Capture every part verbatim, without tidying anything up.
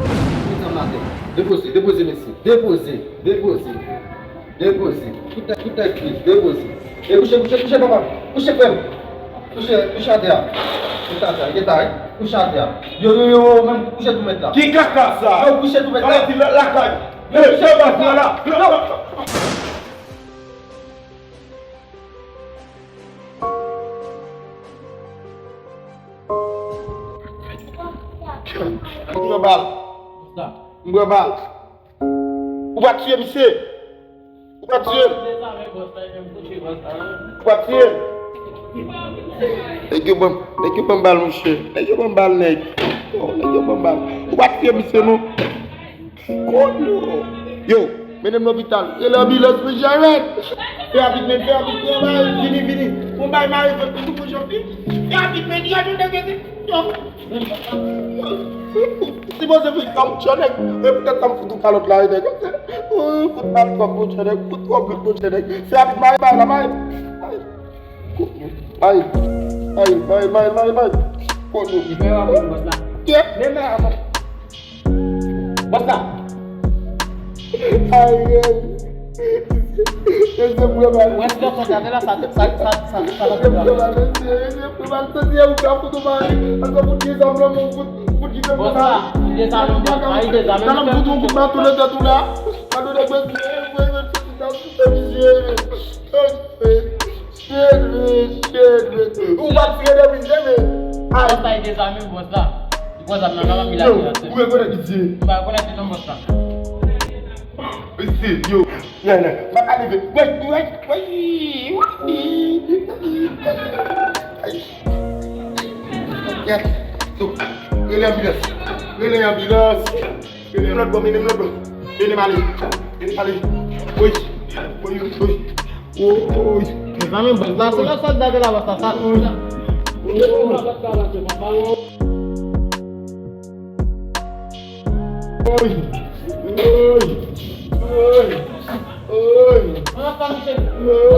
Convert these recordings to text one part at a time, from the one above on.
Met zam nan atè. Depoze, depoze, mesye. Depoze, depoze. Depoze. Tout tèt, tout tèt gri. Depoze. E kouche, kouche, kouche, papa. Kouche, frè m. Kouche, kouche atè a. Kouche atè a. Kouche atè a. Yo, yo, yo, yo, menm kouche tou mèt la. Ki kaka sa? Yo, kouche tou mèt la. Sa vle di la, lakay. Yo, kouche tou mèt la. Yo. M pran bal. M pran bal. Ou pa tiye misye. Ou pa tiye. Ou pa tiye. Nèg yo ban, nèg yo ban bal, monchè. Nèg yo ban bal, nèg. Yo, nèg yo ban bal. Ou pa tiye misye, non. Konyo. Yo, mennen m lopital. Rele anbilans, men Jarèt. Fè rapid, men, fè rapid, pran bay, vini, vini. Pran bay, mari, fè tout pou Jean-Philippe. Fè rapid, men, Jarèt, yo. Sipoze vin kòm tchonèg. E poutèt sa m fout ou kalòt la, e nèg. Ou fout mal twòp, mon tchonèg. Fout twòp, mon tchonèg. Fè rapid, mari, bay la, mari. Ay, ay, ay, ay, ay, ay. Konyo. Li fè rapid, bòs la. Kè? Men, men, bòs la. Ay, ay. Mesye, pran bal. Ou wè si lòt sòti atè la, sa, sa, sa, sa, sa, sa, sa, sa. Mesye, pran bal, mesye, mesye, pran bal. Santi e ou ka fout ou mari. Ann fout ki zam nan men ou, fout, fout ki zam nan men ou. Bòs la, li dezame, bòs la, li dezame. Talè m fout ou kout baton nan tèt ou la. Baton nan tèt ou la. Shit, man, shit, man. Ou pa tire nan mizè, men. Ay. Bòs la, li dezame, bòs la. Li pran zam nan, nan, nan, li la. Yo, ou rekonèt misye? M pa rekonèt li non, bòs la. Mesye, yo. Nan, nan. M pa ka leve. Wèy, wèy, wèy, wèy. Ay. Rele anbilans. Rele anbilans. Mennen m lòt bò, mennen m lòt bò. Mennen m ale. Mennen m ale. Woy. Woy, woy, woy. Woy. Mezanmi, bòs la, se lè sòlda de la bòs la, sa. Woy. Woy. Woy. Woy. Woy. Woy. Woy.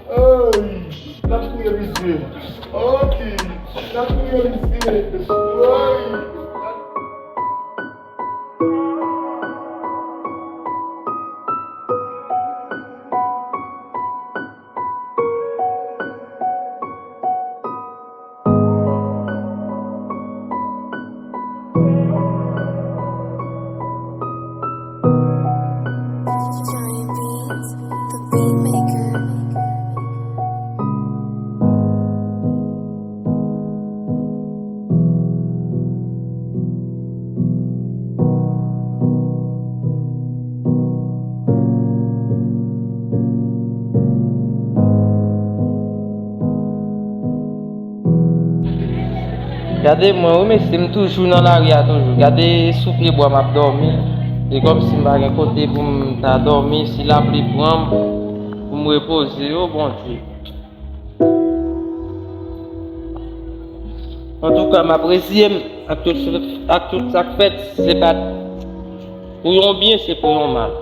Woy. N ap touye misye. Ok. N ap touye misye. Woy. Gade mwen wi mesye, m toujou nan lari a toujou. Gade sou pye bwa m ap dòmi. E kòmsi m pa gen kote pou m ta dòmi, si lapli pran m, pou m repoze, o Bondye. Antouka, m ap reziye m ak tout, ak tout sa k fèt, si se pa t pou yon byen, se pou yon mal.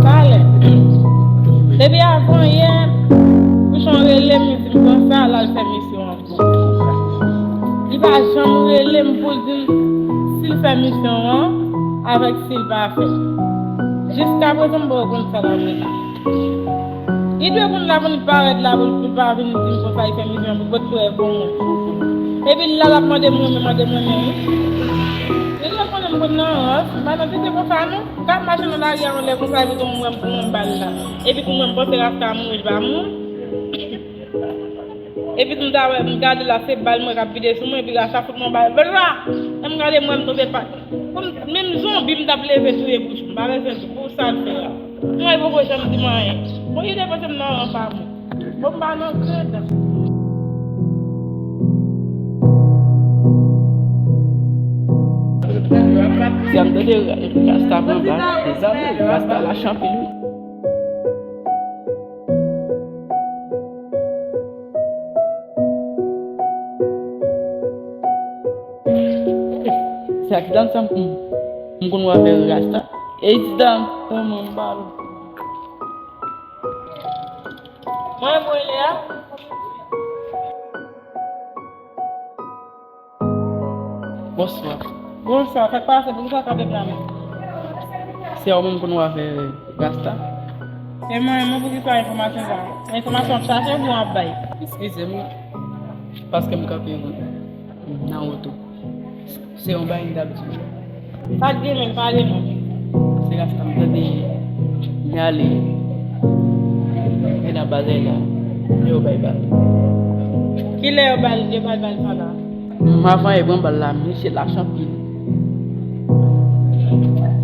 Talè. Depi avan yè, Pouchon rele m, li di m konsa, l al fè misyon an. Li pa janm rele m pou l di m si l fè misyon an avèk si l pa fè. Jiskaprezan, m poko konn sa l ap rele. Li dwe konn la pou li parèt la, pou li pa vin di m konsa, li fè misyon pou l pot prèv pou mwen. Epi l la, l ap mande m renmen, mande m renmen, wi. Li dwe konnen m konn nan rans, m pa nan tete konsa, non. M ka mache nan lari a yon lè konsa, epi tou m wè m pran yon bal la. Epi tou m wè m panse Rasta a mouri, li pa mouri. Epi tou m ta wè, m gade la, se bal mwen k ap vide sou mwen, epi Rasta fout mwen yon bal. Bla! Lè m gade mwen, m tonbe pa. Kòm menm zonbi, m t ap leve touye bouch mwen. M pa bezwen di pou sa l fè a. Mwen poko janm di m anyen. Bon, li te panse m nan ranpa mwen. Bon, m pa nan krèd. Si a m tande Rasta pran bal, mezanmi, Rasta lach anpil, wi. Se aksidan sa m, m konn wè avè Rasta. E aksidan, mwen, mwen, m pa. Mwen, mwen, le a. Bonswa. Bonswa, sa k pase? Poukisa w kanpe m la menm? Se ou menm pou nou avè Rasta? E mwen, mwen poukisa enfòmasyon sa? Enfòmasyon w ap chache oubyen w ap bay? Eskize m, paske m kanpe nan wout ou. Se yon bagay m t ap di w. Sa k gen menm, pale non. Se Rasta m tande li ale. E nan bagay la, yo bay bal. Kilè yo bal, yo bay bal sa la? M avan e pran bal la, misye lach anpil.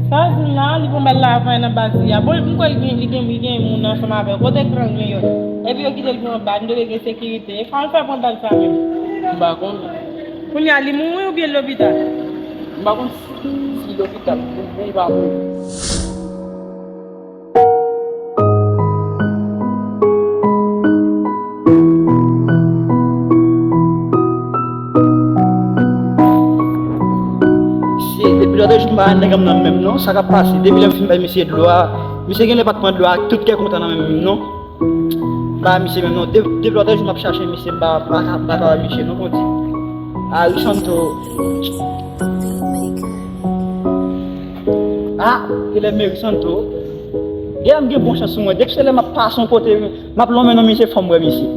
Sa di m la, li pran bal la avan e nan baz li a. Bon, m kwè li gen, li gen, li gen moun ansanm avè l. Kote krang li yo? Epi yo kite l pran bal, m dwe gen sekirite. E kòman l fè pran bal sa menm? M pa konnen. Kounye a, li mouri oubyen l lopital? M pa konn si, si lopital, li mouri pa mouri. Misye, depi lòt jou m pa wè nèg an nan menm non, sa k ap pase? Depi lè m fin bay misye dlo a, misye genlè pa t pran dlo a ak tout kè kontan nan men m non. M pa wè misye menm non. De-, depi lòt jou m ap chache misye, m pa, pa, pa, pa wè misye non, Bondye. A, Richanto. A, genlè Merisanto. Genlè m gen bon chans sou mwen. Depi se lè m ap pase yon kote, m ap lonmen nan misye, fò m wè misye.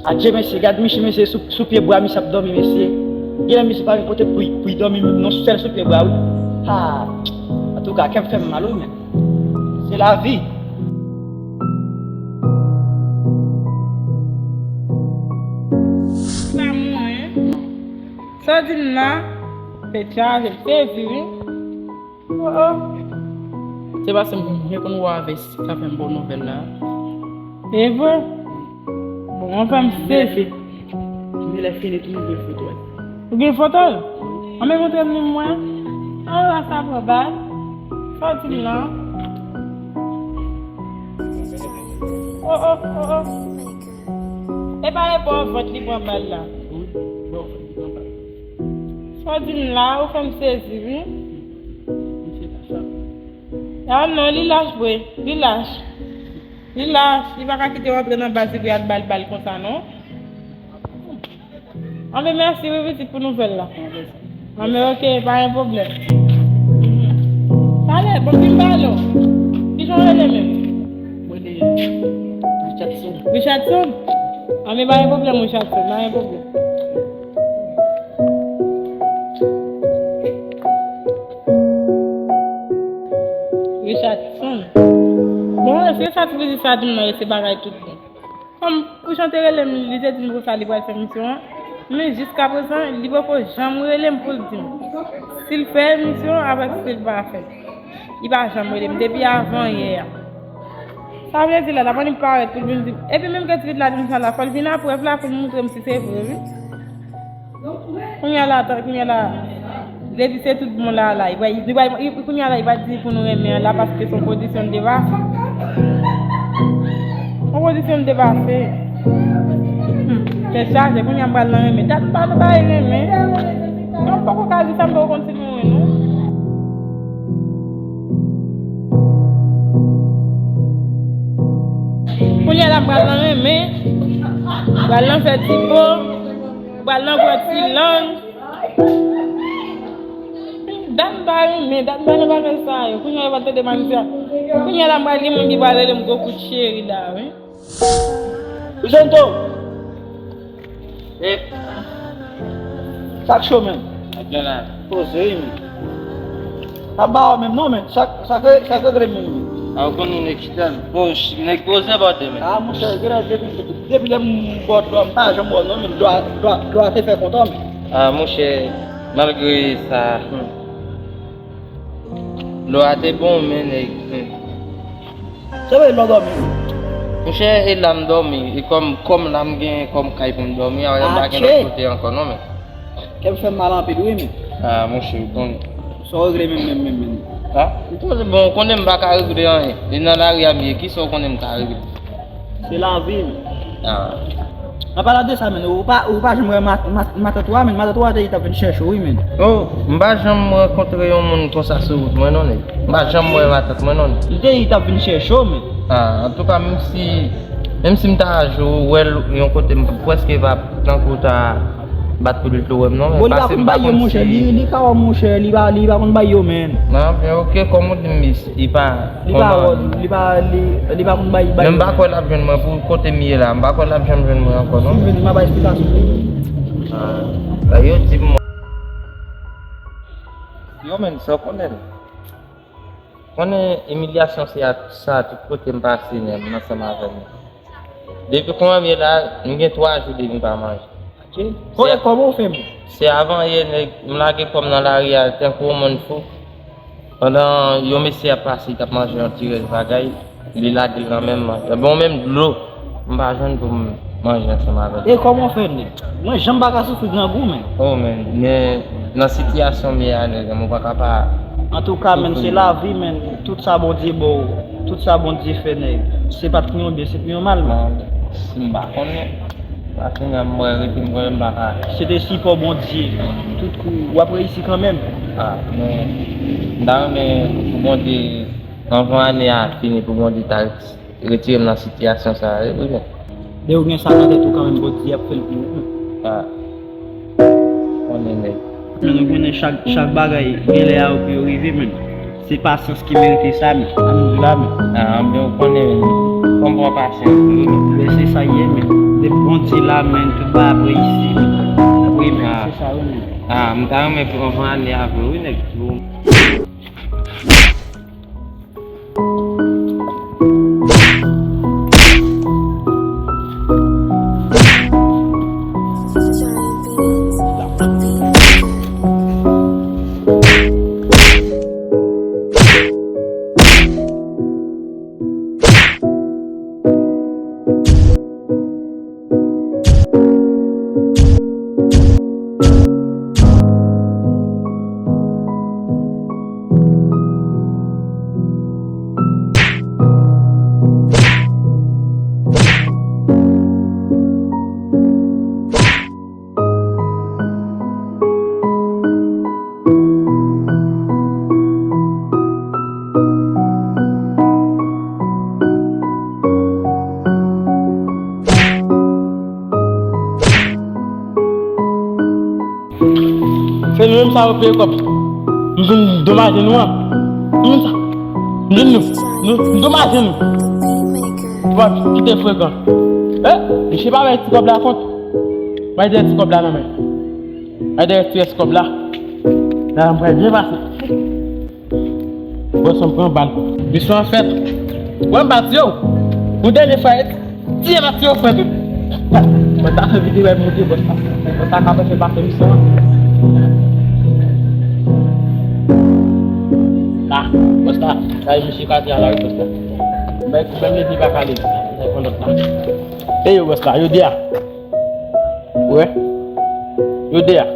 Adje mesye, gad misye, mesye sou, sou pye bwa, misye ap dòmi, mesye. Genlè misye pa gen kote pou, pou l dòmi, non, sèl sou pye bwa, wi. Ha! Antouka, kè m fè m mal, wi, men. Se lavi. Sa mwen. Sa w di m la? Tèt chaje, m sezi, wi. Oh, oh. Se paske m byen konn wè avè si sa fè m ba w nouvèl la. E vre? Bon, anfen, m sezi. Men lè fini tou, m gen foto a. Ou gen foto l? Anben montre m li m wè. Oh, Rasta pran bal. Sa w di m la? Oh, oh, oh, oh. E pa e bò vant li pran bal la? Wi, bò vant li pran bal. Sa w di m la, ou fè m sezi, wi. Misye lach la. Ah non, li lach vre. Li lach. Li lach. Li pa ka kite w antre nan baz li pou y al ba l bal konsa, non. Anben, mèsi, wi, pitit, pou nouvèl la. Anben, oke, pa gen pwoblèm. Pale, bon, vin pale w. Kijan w rele menm? Mwen rele Richardson. Richardson? Anben, pa gen pwoblèm, Richardson, pa gen pwoblèm. Richardson. Bon, èske sa ti pitit sa di m nan, se bagay tout bon? Kòm Pouchon te rele m, li te di m konsa li pral fè misyon an, men jiskaprezan, li poko janm rele m pou l di m si l fè misyon an avèk si l pa fè l. Li pa janm rele m depi avan yè a. Sa vle di la, l ap annik parèt pou l vin di m. Epi menm ke ti pitit la di m sa la, fò l vin aprè la pou l montre m si se vre, wi. Kounye a la, kounye a la, depi se tout bon la, la, li pa, li pa, li, kounye a la, li pa di pou nou renmen an la, paske se yon kondisyon l te pase. Yon kondisyon l te pase. Hmm, tèt chaje, kounye a m pral nan renmen. Dat m pa nan bay renmen. Non, m poko ka di sa, m poko konn si nou renmen, non. Kounye a la, m pral nan renmen. M pral nan fè ti po. Pral nan pran ti lang. Dat m pa renmen, dat m pa nan bagay sa yo. Kounye a yo pa tande Manizya. Kounye a la m pral gen moun ki pral rele m gwo kout cheri la, wi. Bizonto! Eh. Sa k cho, menm? Ak gen la. Poze, wi, menm. Pa ba w menm non, men. Sa, sa k, sa k regle menm, men. A, ou konn nèg chita. Bon, ch-, nèg poze pa de men. A, monchè, genlè depi, depi lè m bò dlo a, m pa janm bò non, men dlo a, dlo a, dlo a te fè kontan, men. A, monchè, Malgre sa, hmm, lò a te bon, men nèg, hmm. Se vre, lò dòmi. Monchè, e la m dòmi. E kòm, kòm la m gen kòm kay pou m dòmi, a, m pa gen lòt kote ankò non, men. Kè m fè m mal anpil, wi, men. Ah, monchè, ou konnen. Sa w regle menm, menm, menm, menm? Ah, m konnen, bon, ou konnen m pa ka regle anyen. E nan lari a m ye, kisa w konnen m ka regle? Se lavi, men. Ah. An palan de sa, men, ou pa, ou pa janm wè mat-, mat-, matant ou a, men, matant ou a te di t ap vin chèche w, wi, men. Oh, m pa janm rankontre yon moun konsa sou wout mwen, non, nèg. M pa janm wè matant mwen, non, nèg. Li te di t ap vin chèche w, men. Ah, antouka, menm si, menm si m ta jwe wè l yon kote, m prèske pa tankou ta bat pou li tou wè m non, men. Bon, li pa konn bay yo, monchè. Li, li ka wè, monchè, li pa, li pa konn bay yo, men. Nan, men oke, kòm ou di m, li pa, li pa, li pa, li, li pa konn bay, bay yo, men. Men m pa kwè l ap jwenn mwen pou kote m ye la. M pa kwè l ap janm jwenn mwen ankò, non. Si l vini, m a bay esplikasyon. Ah, yo di m. Yo, men, sa w konnen. Konnen imilyasyon se a, sa tout kote m pase menm ansanm avè m. Depi kòman m ye la, m gen twa jou depi m pa manje. Ok. Kòman, kòman w fè m? Se avan yè, nèg, m lage kò m nan lari a tankou yon moun fou. Pandan yon mesye ap pase, li t ap manje yon ti rès bagay, li lage l nan men m. Ebyen, menm dlo, m pa jwenn pou m manje ansanm avè l. E kòman w fè, nèg? Mwen janm pa ka soufri grangou, men. Oh, men, men nan sitiyasyon m ye a, nèg, mwen pa ka pa soufri. Antouka, men, se lavi, men. Tout sa Bondye ba w, tout sa Bondye fè, nèg, se pa t pou yon byen, se pou yon mal, men. Non, si m pa konnen, paske m wè rete m konnen m pa ka. Se te sipò Bondye. Tout kou, w ap reyisi kanmenm. Ah, men, m ta renmen pou Bondye, anvan ane a fini, pou Bondye ta retire m nan sitiyasyon sa a, wi, men. Lè ou gen sa nan tèt ou kanmenm, Bondye ap fè l pou ou, men. Ah. Konnen, nèg. Men nou konnen chak, chak bagay gen lè a yo pou yo rive, men. Se pasyans ki merite sa, men. Ann di la, men. Ah, men ou konnen, men. Fò m pran pasyans, wi, men. Men se sa ye, men. Depi Bondye la, men, tout bagay ap reyisi, men. Wi, men, se sa, wi, men. Ah, m ta renmen pou anvan ane a vre, wi, nèg. Se nou menm sa yo peye kòb. M vin domaje nou an. M vin sa. M vin nou. Nou, m domaje nou. Bon, kite frekan. Eh, misye pa bay ti kòb la kont. Bay dèyè ti kòb la nan men. Bay dèyè ti rès kòb la. La, m pral byen pase. Bòs lan pran bal. Misyon an fèt. Wè m bati yo. Pou dènye fwa, tiye bati yo frèt. Mwen ta fè videyo wè monte bòs la. Bòs la ka fè pase misyon an. La, bòs la. Sa e misye ka di a la wi bòs la. Mwen menm leve pa kale. Mwen konn lòt la. E yo bòs la, yo de a. Wè. Yo de a.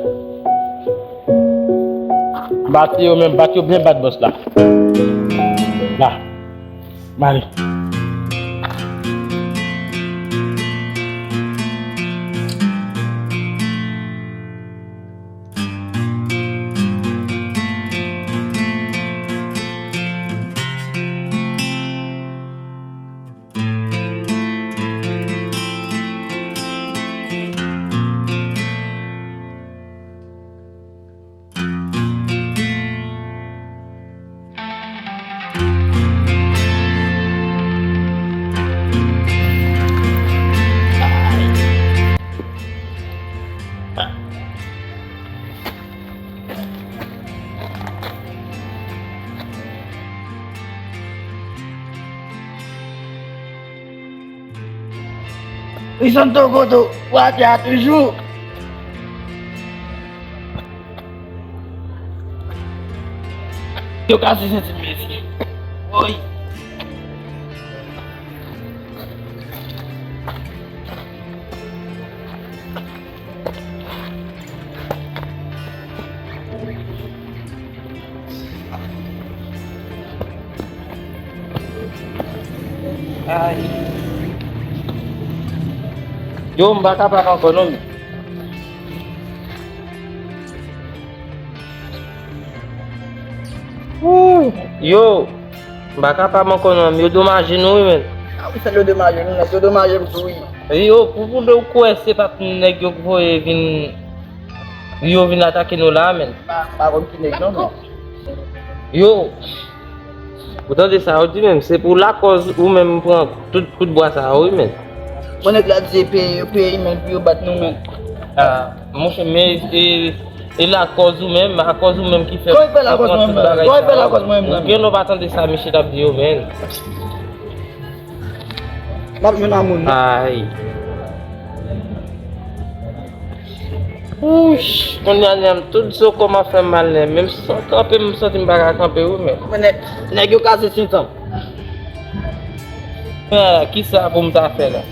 Bat yo menm, bat yo byen bat bòs la. La. M ale. Li sann tokoto, w atè a toujou. Yo kase senti m, mesye. Woy. Ay. Yo, m pa kapab ankò non, men. Woo! Yo, m pa kapab ankò non, men yo domaje nou wi, men. A wi, sa yo domaje nou, nèg yo domaje m tou wi. Yo, pou, pou de ou kwè se pa t nèg yo k voye vin, yo vin atake nou la, men. Pa, pa konn ki nèg non, men. Yo, ou tande sa yo di menm, se pou lakòz ou menm pran tout kout bwa sa yo wi, men. Bon, nèg la di se peye yo peye men pou yo bat nou, men. Ah, monchè, men e, e lakòz ou menm, akòz ou menm ki fè. Kòman e fè lakòz mwen menm? Kòman e fè lakòz mwen menm? Ou gen lè w pa tande sa misye t ap di yo, men. M ap jwenn a moun. Ay. Wouch, kounye a nèg m tout zo kò m ap fè m mal nèg. Menm san kanpe, m santi m pa ka kanpe wi, men. Mwen nèg, nèg yo kase sentan. Ah, kisa pou m ta fè la?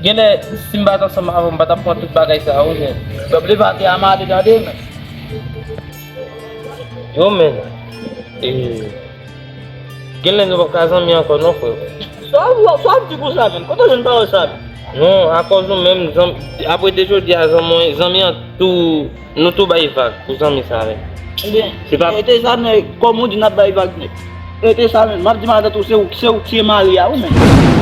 Genlè, si m pa t ansanm avè w, m pa t ap pran tout bagay sa yo, men. Bèb leve atè a m ale tande, men. Yo, men. E, genlè nou p ap ka zanmi ankò non, frè. Sa w, sa w ap di konsa, men? Kote w jwenn pawòl sa, men? Non, akòz ou menm, zanm-, apre de jodi a, zanmi, zanmi an tou, nou tou bay vag pou zanmi sa, men. Ebyen, se pa rete sa, men, kòm ou di n ap bay vag, men. Rete sa, men. M ap di matant ou, se ou, se ou ki tiye mari a, wi, men.